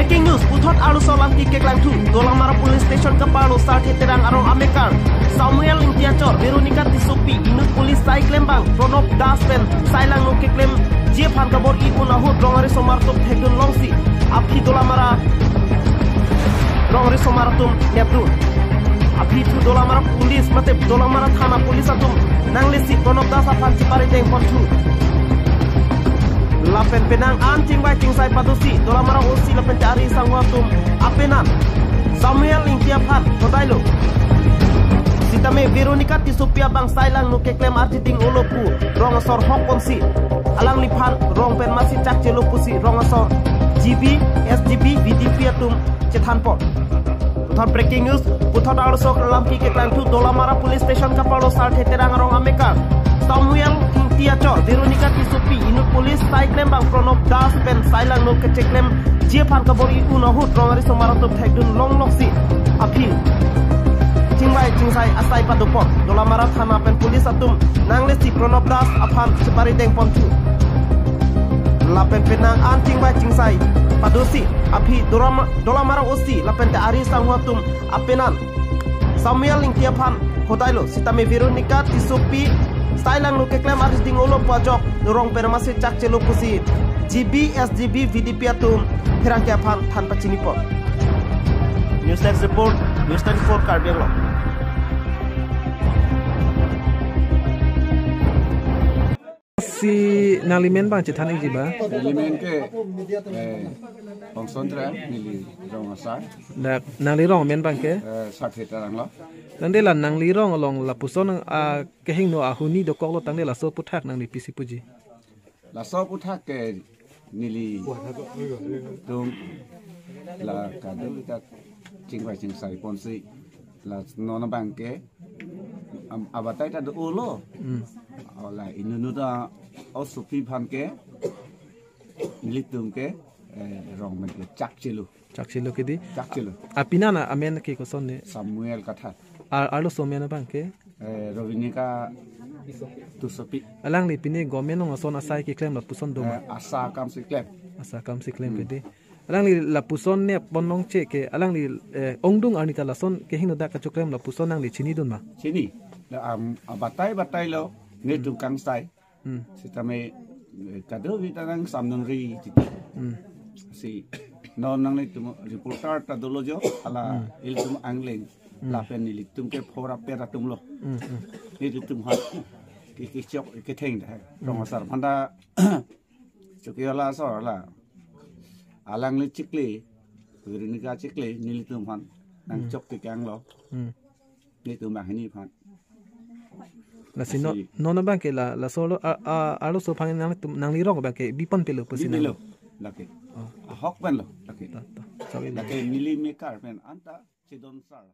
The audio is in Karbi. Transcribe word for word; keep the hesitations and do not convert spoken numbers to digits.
Breaking news, puthot arloso alam keklangthu, Dolamara Police Station kaparlo Sarthe Terang arong amekar Samuel Ingti achor Veronica Tissopi, inut police sai klembang Pranab Das pen sai langno keklemji aphan kabor-i un ahut rong arisomar atum thekdun longsi aphi Dolamara rong arisomar atum nepdun. Aphi thu Dolamara Police mate Dolamara Thana Police atum nanglesi Pranab Das aphan chepari dengponthu. Lapen penang an chingvai chingsai padosi Dolamara O C lapen te ari sangho atum apenan Samuel Ingti aphan hodailo. Sitame Veronica Tissopi abang sai langno keklem arjiding olo pu rong asor hokponsi alangliphan rong pen masi chakchelo pusi rong asor G B, S G B, V D P atum chethanpon. Puthot breaking news, puthot arloso alam keklangthu, Dolamara Police Station kaparlo Sarthe Terang arong amekar Samuel Ingti achor Veronica Tissopi, inut police sai klembang Pranab Das pen sai langno kecheklemji aphan kabor-i un ahut rong arisomar atum thekdun long longsi aphi chingvai chingsai asai padopon. Dolamara Thana pen police atum nanglesi Pranab Das aphan chepari dengponthu. Lapen penang an chingvai chingsai padosi aphi Dorama- Dolamara O C lapen te ari sangho atum apenan Samuel Ingti aphan hodailo, sitame Veronica Tissopi sai langno keklem arjiding olo pu ajok rong pen masi chakchelo pusi G B, S G B, V D P atum pherangke aphan than pachinipon. News Desk Report, News twenty-four Karbi Anglong. Si nangli men abang chethan ikji ba? Neli men ke, eh, Pongson Terang, neli rong asar. Dak nangli rong men abang ke? Eh, Sarthe Terang lo. Tangte la nangli rong along lapuson, ah, kehingno ahuni dokoklo, tangte laso aphuthak nangli pisi puji? Laso aphuthak ke nelitum la kadokave ta chingvai chingsai ponsi la non abang ke, am, abatai ta do-olo. Hmm. Ola inunu ta osopi aphan ke nelitum ke, eh, rong men ke chakchelo. Chakchelo kedi. Chakchelo. Apenan amen ke koson ne? Samuel Kathar. Ar, arloso amen abang ke? Eh, Veronica Tissopi. Alangli pine government along ason asai keklem lapuson do ma? Eh, asa akam si klem. Asa akam si klem. Hmm. Kedi. Alangli lapuson ne pon longche ke, alangli, eh, ongdung arni ta lason kehingno dak kachoklem lapuson nangli chinidun ma? Chini. La, am, abatai batai lo, netum kangsai. Hmm. Sitame, eh, kadokave ta nangsamdun ri titi. Hmm. Si non nanglitum reporter ta dolo jo, hala, hmm, ilitum angling. Hmm. Lapen nelitum ke phora pera atum lo. Hmm, hmm. Nelitum ha ke, kechok ketheng dak. Hmm. Rong asar aphan ta chokche, hala asor la. Alangli chikli, Veronica chikli, nelitum aphan nang, hmm, chok kekang lo. Hmm. Nelitum banghini aphan. Lasi non, si non abang ke la, laso lo, a, a, arloso aphan nangtum, nangli rong abang ke bipon pelo pusi nang? Bipon lo, lake. Oh. Ahok pen lo, lake. Ta, ta. Sorry, lake. Lake neli mekar pen anta chedon sar.